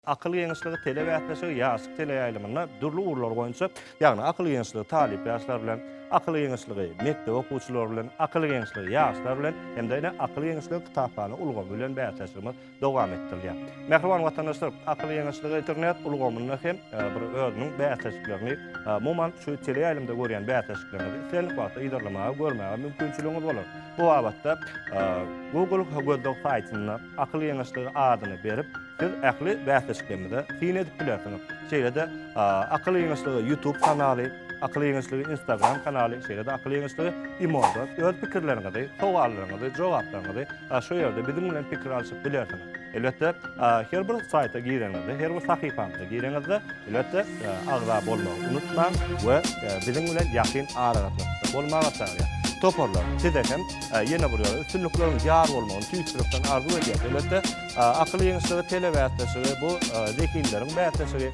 Akyl giňişligi telebäsleşigi Ýaşlyk teleýaýlymynda dürli ugurlar boýunça, ýagny akyl giňişligi talyp ýaşlar bilen, akyl giňişligi mekdep okuwçylary bilen, akyl giňişligi ýaşlar bilen hem-de ine akyl giňişligi kitaphana ulgamy bilen bäsleşigimiz dowam etdirilýär. Mähriban watandaşlar, akyl giňişligi internet ulgamynda hem bir özüniň bäsleşiklerini, umuman şu teleýaýlymda görýän bäsleşikleriňizi islendik wagtda yzarlamaga, görmäge mümkinçiligiňiz bolar. Bu babatda Google gözleg saýtynda Akyl giňişligi adyny berip, siz ähli bäsleşiklerimize syn edip bilersiňiz. Şeýle-de Akyl giňişligi YouTube kanaly, Akyl giňişligi Instagram kanaly, şeýle-de Akyl giňişligi Imoda öz pikirleriňizi, sowallaryňyzy, jogaplaryňyzy şu ýerde biziň bilen pikir alşyp bilersiňiz. Elbetde, her bir saýta gireniňizde, her bir sahypamyza gireňizde, elbetde, agza bolmagy unutmaň we biziň bilen ýakyn aragatnaşykda bolmaga çagyrýar. Toparlar, size hem ýene bir ýola üstünlikleriň ýar bolmagyny tüýs ýürekden arzuw edýäris. Elbetde, Akyl giňişligi telebäsleşigi bu zehinleriň bäsleşigi.